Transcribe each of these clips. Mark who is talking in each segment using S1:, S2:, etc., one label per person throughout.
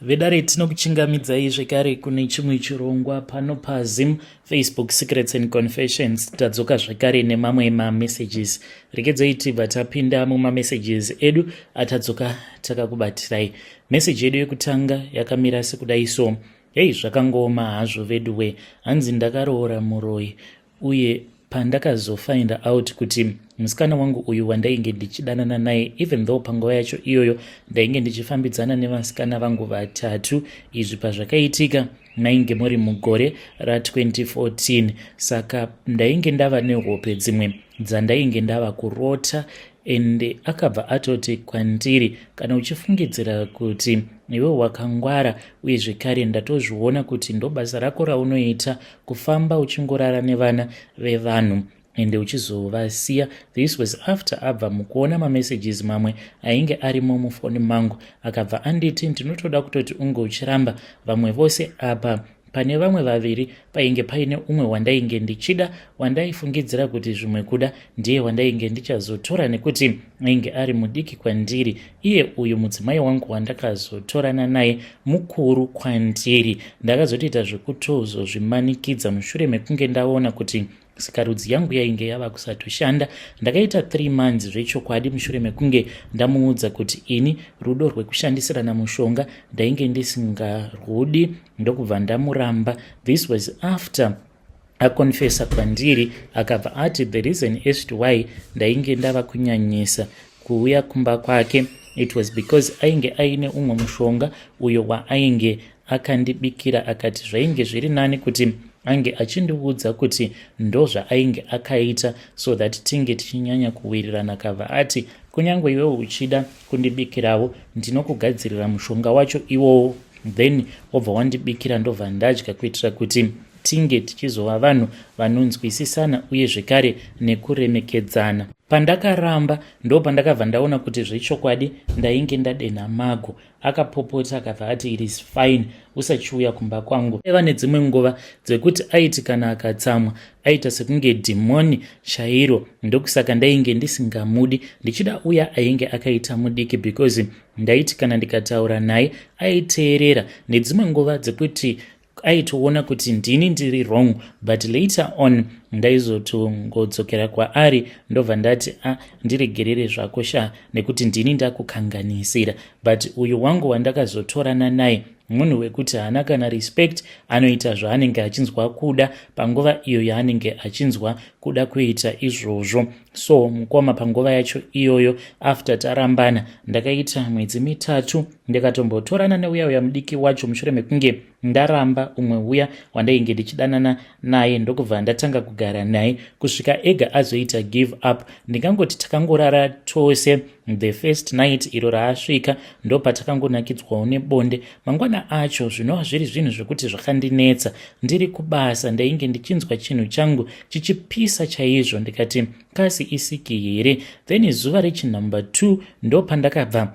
S1: Vedare, tinokuchingamidzai zvekare kune chimwe chirongwa pano paZim Facebook Secrets and Confessions. Tadzoka zvekare nemamwe mamessages. Regedzai tibva tapinda mumamessages edu atadzoka takakubatirai. Meseji yedu yekutanga yakamira sekudai so. Hei, zvakangooma hazvo veduwe. Hanzi ndakaroora muroyi, uye pandakazofind out kuti musikana wangu uyu wandainge ndichidanana naye, even though panguva yacho iyoyo ndainge ndichifambidzana nevasikana vangu vatatu, izvi pazvakaitika mainge muri mugore ra2014. Saka ndainge ndava nehope dzimwe dzandainge ndava kurota, ende akabva atoti kwandiri, "Kana uchifungidzira kuti iwe wakangwara, uye zvekare ndatozviona kuti ndo basa rako raunoita, kufamba uchingorara nevana vevanhu ende uchizovasiya." This was after abva mukuona mamessages mamwe ainge arimo mufoni mangu. Akabva anditi, "Ndinotoda kutoti unge uchiramba vamwe vose apa." Pane vamwe vaviri painge paine umwe wandainge ndichida, wandaifungidzira kuti zvimwe kuda ndiye wandainge ndichazotora nekuti ainge ari mudiki kwandiri. Iye uyu mudzimai wangu wandakazotorana naye mukuru kwandiri. Ndakazotoita zvekutozozvimanikidza mushure mekunge ndaona kuti sikarudzi yangu yainge yava kusatoshanda. Ndakaita 3 months zvechokwadi mushure mekunge ndamuudza kuti ini rudo rwekushandisirana mushonga ndainge ndisingarwudi, ndokubva ndamuramba. This was after aconfessa kwandiri. Akabva ati the reason as to why ndainge ndava kunyanyisa kuuya kumba kwake, it was because ainge aine umwe mushonga uyo waainge akandibikira. Akati zvainge zviri nani kuti ange achindiudza kuti ndo zvaainge akaita so that tinge tichinyanya kuwirirana. Akabva ati, "Kunyange iwewo uchida kundibikirawo, ndinokugadzirira mushonga wacho iwowo, then wobva wandibikira, ndobva ndadya, kuitira kuti tinge tichizova vanhu vanonzwisisana uye zvekare nekuremekedzana." Pandakaramba, ndo pandakabva ndaona kuti zvechokwadi ndainge ndadenha mago. Akapopota, akabva ati, "It is fine, usachiuya kumba kwangu." Aiva nedzimwe nguva dzekuti aiti kana akatsamwa aita sekunge dhimoni chairo. Ndokusaka ndainge ndisingamudi, ndichida uya ainge akaita mudiki, because ndaiti kana ndikataura naye aiteerera. Nedzimwe nguva dzekuti aitoona kuti ndini ndiri wrong, but later on ndaizotongodzokera kwaari, ndobva ndati, "A ah, ndiregerere zvako sha, nekuti ndini ndakukanganisira." But uyu wangu wandakazotorana naye munhu wekuti haana kana respect. Anoita zvaanenge achinzwa kuda panguva iyo yaanenge achinzwa kuda kuita izvozvo. So mukoma, panguva yacho iyoyo after tarambana, ndakaita mwedzi 3 ndikatombotorana neuya uya mudiki wacho mushure mekunge ndaramba umwe uya wandainge ndichidanana naye, ndokubva ndatanga kugara naye kusvika ega azoita give up. Ndingangoti takangorara tose the first night iro raasvika, ndopatakangonakidzwawo nebonde. Mangwana acho, zvinova zviri zvinhu zvekuti zvakandinetsa, ndiri kubasa ndainge ndichinzwa chinhu changu chichipisa chaizvo. Ndikati, "Kasi isiki here?" Then zuva rechinumber 2 ndopandakabva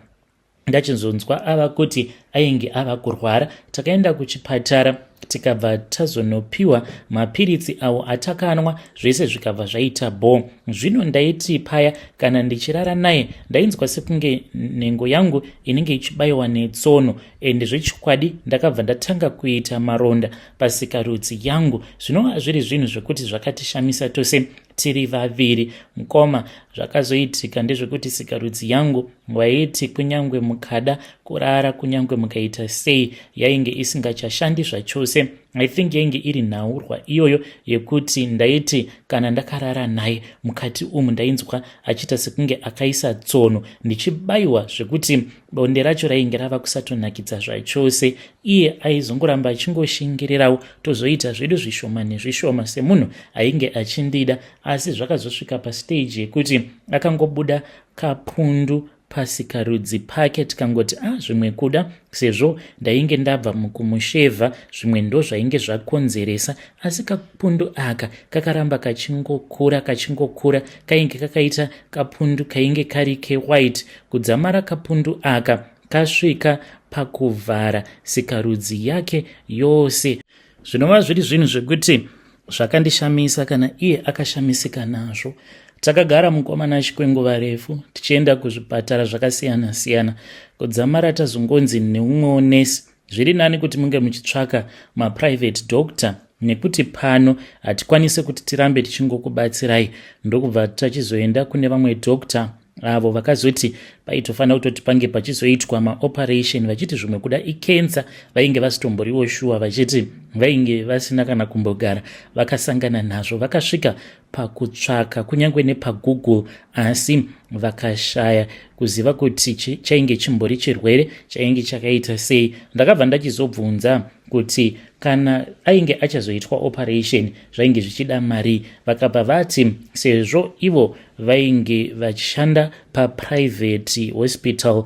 S1: ndachizonzwa ava kuti ainge ava kurwara. Takaenda kuchipatara, tikabva tazonopiwa mapiritsi awo atakanwa, zvese zvikabva zvaita bho. Zvino ndaiti paya kana ndichirara naye, ndainzwa sekunge nhengo yangu inenge ichibayiwa netsono. Ende zvechokwadi ndakabva ndatanga kuita maronda pasikarudzi yangu, zvinova zviri zvinhu zvekuti zvakatishamisa tose tiri vaviri. Mukoma, zvakazoitika ndezvekuti sikarudzi yangu waiti kunyange mukada kurara, kunyange mukaita sei, yainge isingachashandi zvachose. I think yainge iri nhaurwa iyoyo yekuti ndaiti kana ndakarara naye mukati umu, ndainzwa achiita sekunge akaisa tsono, ndichibayiwa, zvekuti bonde racho rainge rava kusatonakidza zvachose. Iye aizongoramba achingoshingirirawo, tozoita zvedu zvishoma nezvishoma semunhu ainge achindida. Asi zvakazosvika pastage yekuti akangobuda kapundu pasikarudzi pake. Tikangoti, "A ah, zvimwe kuda sezvo ndainge ndabva mukumushevha, zvimwe ndo zvainge zvakonzeresa." Asi kapundu aka kakaramba kachingokura, kachingokura. Kainge kakaita kapundu kainge kari kewhite. Kudzamara kapundu aka kasvika pakuvhara sikarudzi yake yose, zvinova zviri zvinhu zvekuti zvakandishamisa, kana iye akashamisika nazvo. Takagara, mukomana, kwenguva refu tichienda kuzvipatara zvakasiyana siyana, kudzamara tazongonzi neumwewo nesi Zviri nani kuti munge muchitsvaka maprivate doctor nekuti pano hatikwanise kuti tirambe tichingokubatsirai. Ndokubva tachizoenda kune vamwe doctor avo vakazoti paitofanira kutoti pange pachizoitwa maoperation, vachiti zvimwe kuda icancer. Vainge vasitomboriwo shuwa, vachiti vainge vasina kana kumbogara vakasangana nazvo. Vakasvika pakutsvaka kunyange nepaGoogle, asi vakashaya kuziva kuti chainge chimbori chirwere chainge chakaita sei. Ndakabva ndachizobvunza kuti kana ainge achazoitwa operation zvainge zvichida mari. Vakabva vati sezvo ivo vainge vachishanda paprivate hospital,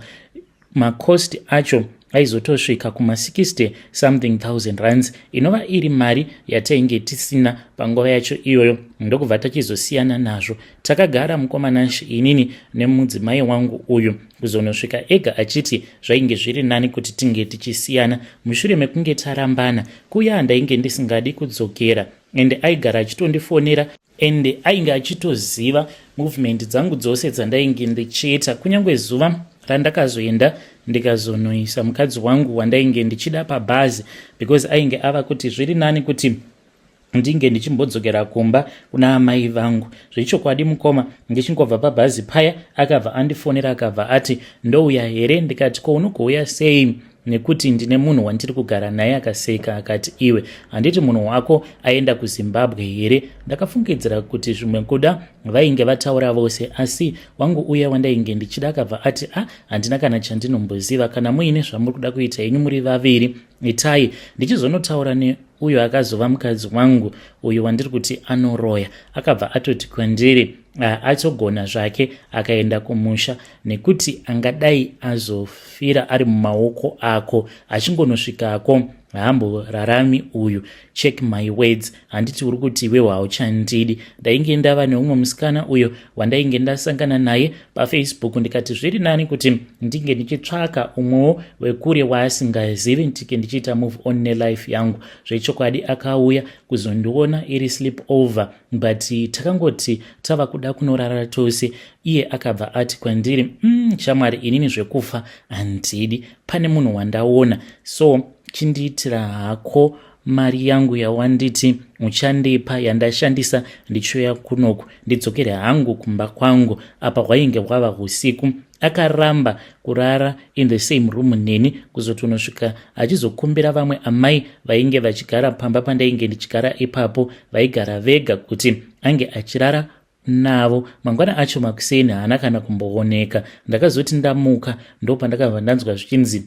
S1: macost acho aizotosvika kuma60 something thousand rands, inova iri mari yatainge tisina panguva yacho iyoyo. Ndokubva tachizosiyana nazvo. Takagara, mukoma Nashi, inini nemudzimai wangu uyu, kuzonosvika ega achiti zvainge zviri nani kuti tinge tichisiyana mushure mekunge tarambana kuya. Ndainge ndisingadi kudzokera, ende aigara achitondifonera, ende ainge achitoziva movement dzangu dzose dzandainge ndichiita. Kunyange zuva randakazoenda ndikazonoisa mukadzi wangu wandainge ndichida pabhazi, because ainge ava kuti zviri nani kuti ndinge ndichimbodzokera kumba kuna amai vangu. Zvechokwadi mukoma, ndichingobva pabhazi paya akabva andifonera, akabva ati, "Ndouya here?" Ndikati, "Ko unogouya sei nekuti ndine munhu wandiri kugara naye?" Akaseka akati, "Iwe, handiti munhu wako aenda kuZimbabwe here?" Ndakafungidzira kuti zvimwe kuda vainge vataura vose, asi wangu uya wandainge ndichida akabva ati, "A ah, handina kana chandinomboziva. Kana muine zvamuri kuda kuita henyu muri vaviri, itai." Ndichizonotaura neuyo akazova mukadzi wangu uyu wandiri kuti anoroya, akabva atoti kwandiri atogona zvake akaenda kumusha nekuti angadai azofira ari mumaoko ako. Achingonosvikako haamborarami uyu, check my words. Handiti uri kuti iwewo hauchandidi? Ndainge ndava neumwe musikana uyo wandainge ndasangana naye paFacebook, ndikati zviri nani kuti ndinge ndichitsvaka umwewo wekure waasingazivi, ndike ndichiita move on nelife yangu. Zvechokwadi akauya kuzondiona iri sleep over, but takangoti tava kuda kunorara tose, iye akabva ati kwandiri, Shamwari, inini zvekufa handidi. Pane munhu wandaona, so chindiitira hako mari yangu yawanditi uchandipa yandashandisa ndichiuya kunoku, ndidzokere hangu kumba kwangu." Apa hwainge hwava usiku. Akaramba kurara in the same room neni, kuzotonosvika achizokumbira vamwe amai vainge vachigara pamba pandainge ndichigara ipapo, vaigara vega, kuti ange achirara navo. Mangwana acho makuseni haana kana kumbooneka. Ndakazoti ndamuka ndopandakabva ndanzwa zvichinzi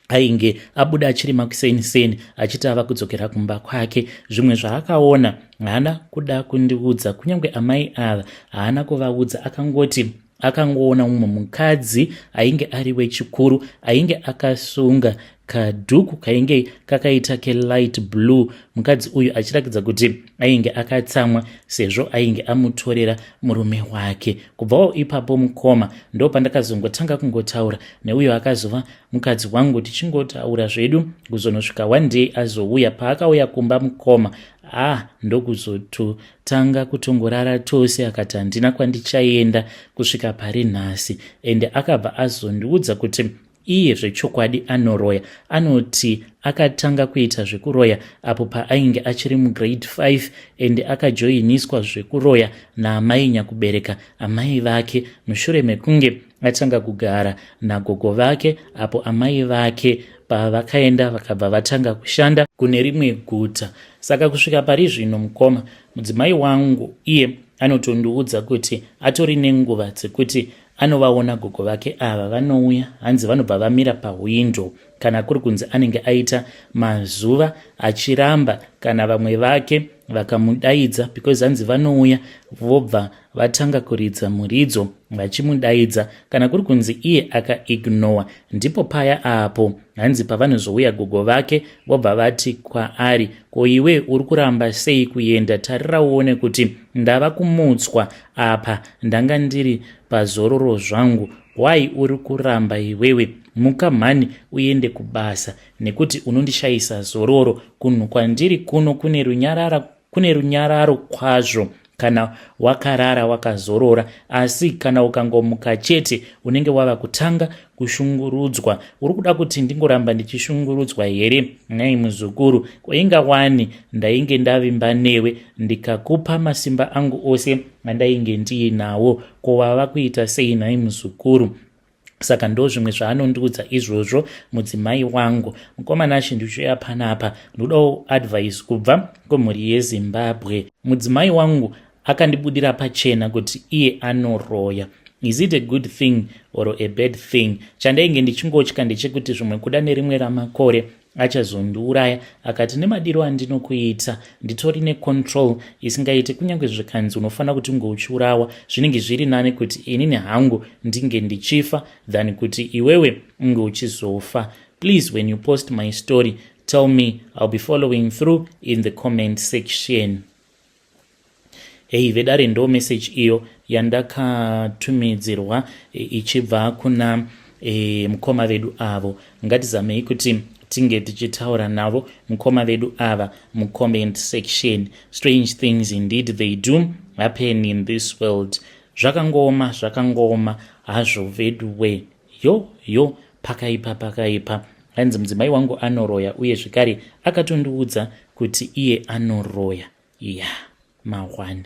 S1: ainge abuda achiri makuseni-seni achiti ava kudzokera kumba kwake. Zvimwe zvaakaona haana kuda kundiudza, kunyange amai ava haana kuvaudza. Akangoti akangoona mumwe mukadzi ainge ari wechikuru, ainge akasunga kadhuku kainge kakaita kelight blue, mukadzi uyu achiratidza kuti ainge akatsamwa sezvo ainge amutorera murume wake. Kubvawo ipapo mukoma, ndo pandakazongotanga kungotaura neuyo akazova mukadzi wangu, tichingotaura zvedu kuzonosvika one day azouya. Paakauya kumba mukoma, ah, ndokuzototanga kutongorara tose. Akati handina kwandichaenda kusvika pari nhasi, ende akabva azondiudza kuti iye zvechokwadi anoroya. Anoti akatanga kuita zvekuroya apo paainge achiri mugrade 5, ende akajoiniswa zvekuroya naamai nyakubereka amai vake mushure mekunge atanga kugara nagogo vake, apo amai vake pavakaenda vakabva vatanga kushanda kune rimwe guta. Saka kusvika pari zvino mukoma, mudzimai wangu iye anotondiudza kuti atori nenguva dzekuti anovaona gogo vake ava. Vanouya, hanzi vanobva vamira pahwindo kana kuri kunzi anenge aita mazuva achiramba kana vamwe vake vakamudaidza, because hanzi vanouya vobva vatanga kuridza muridzo vachimudaidza. Kana kuri kunzi iye akaignora, ndipo paya apo hanzi pavanozouya gogo vake vobva vati kwaari, "Ko iwe uri kuramba sei kuenda? Tarira uone kuti ndava kumutswa apa, ndanga ndiri pazororo zvangu. Wai uri kuramba iwewe? Muka mhani uende kubasa nekuti unondishayisa zororo. Kunhu kwandiri kuno kune runyararo kwazvo." Kana Kana wakarara wakazorora, asi kana ukangomuka chete unenge wava kutanga kushungurudzwa. Uri kuda kuti ndingoramba ndichishungurudzwa here nhai muzukuru? Kwainga wani ndainge ndavimba newe ndikakupa masimba angu ose andainge ndiinawo, ko wava kuita sei nhai muzukuru? Saka ndo zvimwe zvaanondiudza izvozvo mudzimai wangu. Mukoma Nashe, ndichiuya panapa ndodawo advice kubva kumhuri yeZimbabwe. Mudzimai wangu akandibudira pachena kuti iye anoroya. Is it a good thing or a bad thing? Chandainge ndichingotya ndechekuti zvimwe kuda nerimwe ramakore achazondiuraya. Akati nemadiro andinokuita nditori necontrol isingaiti, kunyange zvikanzi unofanira kuti unge uchiurawa, zvinenge zviri nani kuti inini hangu ndinge ndichifa than kuti iwewe unge uchizofa. Please, when you post my story, tell me. I'll be following through in the comment section. Hei vedare, ndo message iyo yandakatumidzirwa ichibva kuna mukoma vedu avo. Ngatizamei kuti tinge tichitaura navo mukoma vedu ava mucomment section. Strange things indeed, they do happen in this world. Zvakangoma, zvakangoma hazvo vedu we. Yo yo, pakaipa, pakaipa. Hanzi mudzimai wangu anoroya, uye zvekare akatondiudza kuti iye anoroya. Ya mahwani.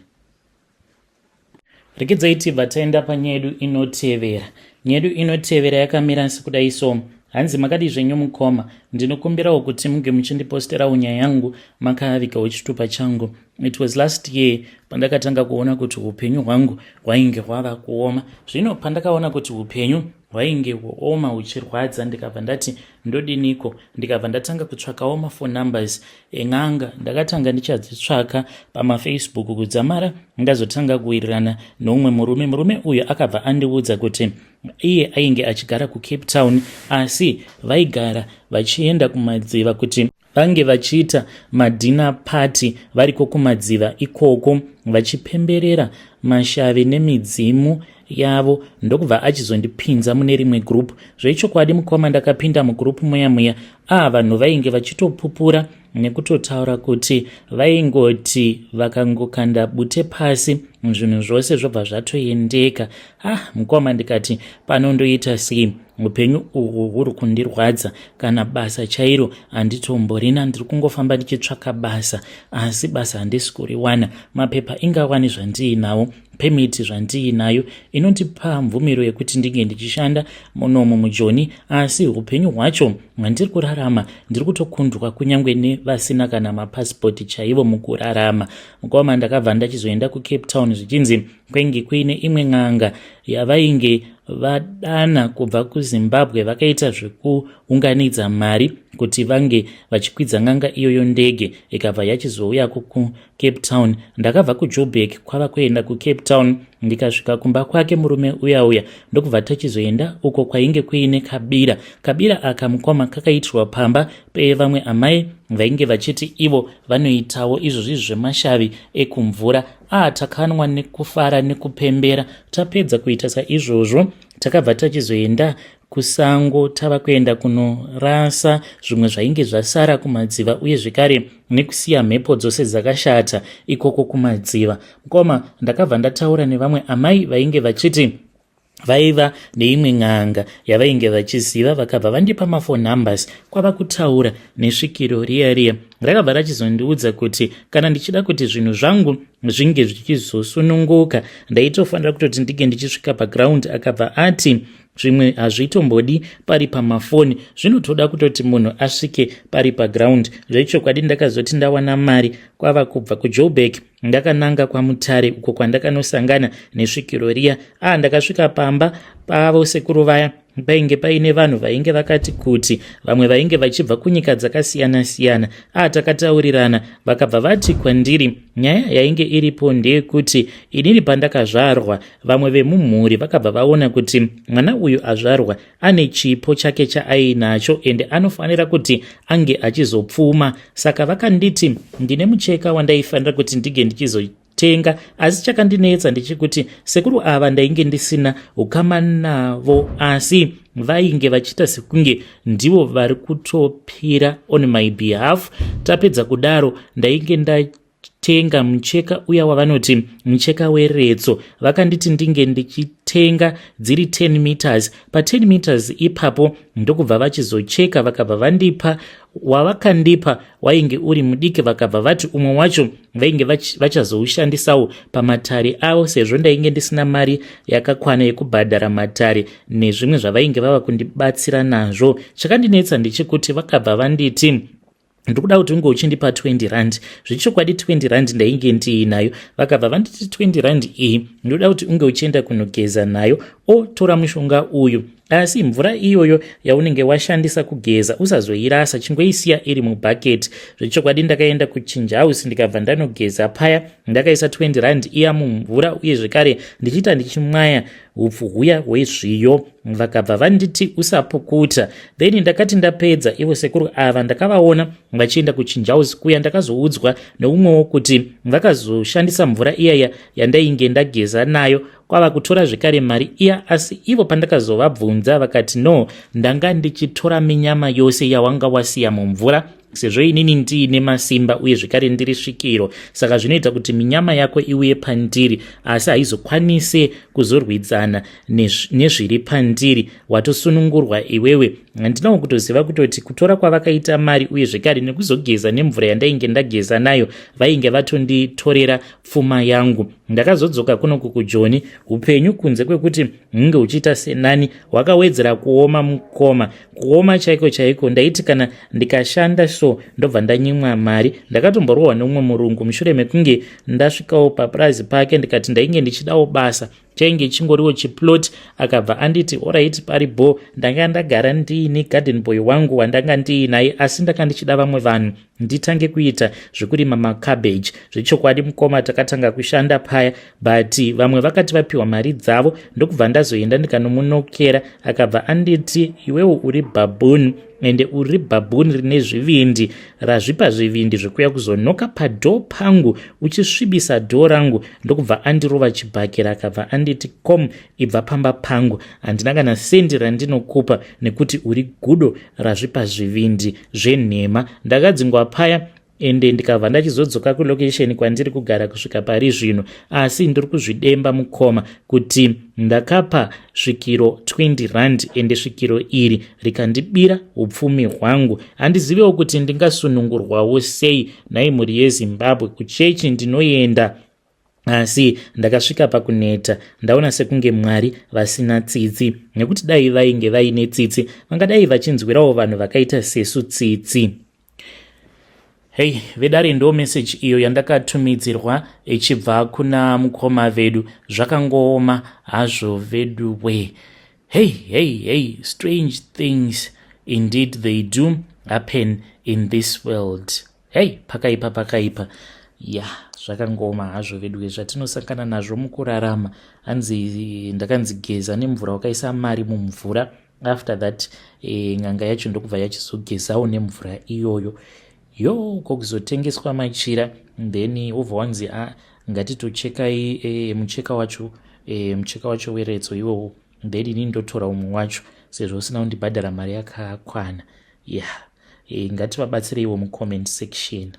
S1: Regedzai tibva taenda panyaya yedu inotevera. Nyaya yedu inotevera yakamira sekudai so. Hanzi, makadi zvenyu mukoma? Ndinokumbirawo kuti munge muchindiposterawo nyaya yangu makavigawo chitupa changu. It was last year pandakatanga kuona kuti upenyu hwangu hwainge hwava kuoma. Zvino pandakaona kuti upenyu hwainge hwooma huchirwadza, ndikabva ndati ndodiniko? Ndikabva ndatanga kutsvakawo maphone numbers en'anga. Ndakatanga ndichadzitsvaka pamaFacebook kudzamara ndazotanga kuwirirana noumwe murume. Murume uyu akabva andiudza kuti iye ainge achigara kuCape Town, asi vaigara vachienda kumadziva kuti vange vachiita madinner party variko kumadziva ikoko, vachipemberera mashavi nemidzimu yavo. Ndokubva achizondipinza mune rimwe group. Zvechokwadi mukoma, ndakapinda mugroup muya muya, a vanhu vainge vachitopupura nekutotaura kuti vaingoti vakangokanda bute pasi, zvinhu zvose zvobva zvatoendeka. Ah mukoma, ndikati panondoita sei? Upenyu uhwu huri kundirwadza, kana basa chairo handitomborina. Ndiri kungofamba ndichitsvaka basa, asi basa handisi kuriwana. Mapepa ingawani zvandiinawo, permit zvandiinayo inondipa mvumiro yekuti ndinge ndichishanda munomu muJoni, asi upenyu hwacho hwandiri kurarama, ndiri kutokundwa kunyange nevasina kana mapasipoti chaivo mukurarama. Mukoma, ndakabva ndachizoenda kuCape Town, zvichinzi kwainge kuine imwe n'anga yavainge vadana kubva kuZimbabwe. Vakaita zvekuunganidza mari kuti vange vachikwidza n'anga iyoyo ndege, ikabva yachizouyako kuCape Town. Ndakabva kuJoburg kwava kuenda kuCape Town. Ndikasvika kumba kwake murume uya uya, ndokubva tachizoenda uko kwainge kuine kabira. Kabira aka mukoma kakaitirwa pamba pevamwe amai vainge vachiti ivo vanoitawo izvozvi zvemashavi ekumvura. A takanwa nekufara nekupembera. Tapedza kuita saizvozvo, takabva tachizoenda kusango, tava kuenda kunorasa zvimwe zvainge zvasara kumadziva, uye zvekare nekusiya mhepo dzose dzakashata ikoko kumadziva. Mukoma, ndakabva ndataura nevamwe amai vainge vachiti vaiva neimwe n'anga yavainge vachiziva. Vakabva vandipa maphone numbers, kwava kutaura nesvikiro riya riya. Rakabva rachizondiudza kuti kana ndichida kuti zvinhu zvangu zvinge zvichizosununguka, ndaitofanira kutoti ndinge ndichisvika paground. Akabva ati zvimwe hazvitombodi pari pamafoni, zvinotoda kutoti munhu asvike pari paground. Zvechokwadi, ndakazoti ndawana mari, kwava kubva kuJoburg ndakananga kwaMutare, uko kwandakanosangana nesvikiro riya. A ndakasvika pamba pavo sekuru vaya, painge paine vanhu vainge vakati kuti, vamwe vainge vachibva kunyika dzakasiyana-siyana. A takataurirana, vakabva vati kwandiri nyaya yainge iripo ndeyekuti inini pandakazvarwa, vamwe vemumhuri vakabva vaona kuti mwana uyu azvarwa ane chipo chake chaainacho, ende anofanira kuti ange achizopfuma. Saka vakanditi ndine mucheka wandaifanira kuti ndinge ndichizotenga. Asi chakandinetsa ndechekuti sekuru ava ndainge ndisina ukama navo, asi vainge vachiita sekunge ndivo vari kutopira on my behalf. Tapedza kudaro, ndainge nda ndichitenga mucheka uya wavanoti mucheka weretso. Vakanditi ndinge ndichitenga dziri 10 meters. Pa 10 meters ipapo ndokubva vachizocheka, vakabva vandipa wavakandipa wainge uri mudiki, vakabva vati umwe wacho vainge vachazoushandisawo pamatare avo, sezvo ndainge ndisina mari yakakwana yekubhadhara matare nezvimwe zvavainge vava kundibatsira nazvo. Chakandinetsa ndechekuti vakabva vanditi, "Ndikuda kuti unge uchindipa 20 rand." Zvechokwadi 20 rand ndainge ndiinayo. Vakabva vanditi, "20 rand iyi ndoda kuti unge uchienda kunogeza nayo, otora mushonga uyu, asi mvura iyoyo yaunenge washandisa kugeza usazoirasa, chingoisiya iri mubhaketi." Zvechokwadi ndakaenda kuchange house, ndikabva ndanogeza paya. Ndakaisa 20 rand iya mumvura, uye zvekare ndichiita ndichimwaya upfu huya hwezviyo. Vakabva vanditi, "Usapukuta." Then ndakati ndapedza, ivo sekuru ava ndakavaona vachienda kuchange house kuya. Ndakazoudzwa neumwewo kuti vakazoshandisa mvura iyaya yandainge ndageza nayo, kwava kutora zvekare mari iya. Asi ivo pandakazovabvunza vakati, "No, ndanga ndichitora minyama yose yawanga wasiya mumvura, sezvo inini ndiine masimba uye zvekare ndiri svikiro, saka zvinoita kuti minyama yako iuye pandiri, asi haizokwanise kuzorwidzana nezviri pandiri. Watosunungurwa iwewe." Handinawo kutoziva kutoti kutora kwavakaita mari uye zvekare nekuzogeza nemvura yandainge ndageza nayo, vainge vatonditorera pfuma yangu. Ndakazodzoka kunoku kuJoni. Upenyu, kunze kwekuti hunge huchiita senani, hwakawedzera kuoma mukoma, kuoma chaiko chaiko. Ndaiti kana ndikashanda so, ndobva ndanyimwa mari. Ndakatomborohwa neumwe murungu mushure mekunge ndasvikawo papurazi pake, ndikati ndainge ndichidawo basa, chainge chingoriwo chiplot. Akabva anditi, "Alright, pari bo." Ndanga ndagara ndiine garden boy wangu wandanga ndiinaye, asi ndanga ndichida vamwe vanhu nditange kuita zvekurima macabbage. Zvechokwadi mukoma, takatanga kushanda paya, but vamwe vakati vapiwa mari dzavo, ndokubva ndazoenda ndikanomunokera. Akabva anditi, "Iwewo uri baboon, ende uri baboon rine zvivindi, razvipa zvivindi zvekuya kuzonoka padoor pangu uchisvibisa door rangu." Ndokubva andirova chibhakera, akabva anditi, "Kom, ibva pamba pangu, handina kana sendi randinokupa nekuti uri gudo razvipa zvivindi zvenhema." Ndakadzingwa paya, ende ndikabva ndachizodzoka kulocation kwandiri kugara kusvika pari zvino. Asi ndiri kuzvidemba mukoma kuti ndakapa svikiro 20 rand, ende svikiro iri rikandibira upfumi hwangu. Handiziviwo kuti ndingasunungurwawo sei nhai mhuri yeZimbabwe. Kuchechi ndinoenda, asi ndakasvika pakuneta, ndaona sekunge Mwari vasina tsitsi, nekuti dai vainge vaine tsitsi vangadai vachinzwirawo vanhu vakaita sesu tsitsi. Hei vedare, ndo meseji iyo yandakatumidzirwa ichibva kuna mukoma vedu. Zvakangooma hazvo vedu we. Hey hey hey, strange things indeed, they do happen in this world. Hey, pakaipa, pakaipa ya. Zvakangooma hazvo vedu, zvatinosangana nazvo mukurarama. Hanzi ndakanzi geza nemvura wakaisa mari mumvura. After that n'anga yacho ndokubva yachizogezawo nemvura iyoyo. Yo, kokuzotengeswa machira, then wobva wanzi, a, ngatitochekai mucheka wacho, mucheka wacho weretso iwowo, then ini ndotora umwe wacho sezvo usina kundibhadhara mari yakakwana. Ya, ngativabatsireiwo mucomment section.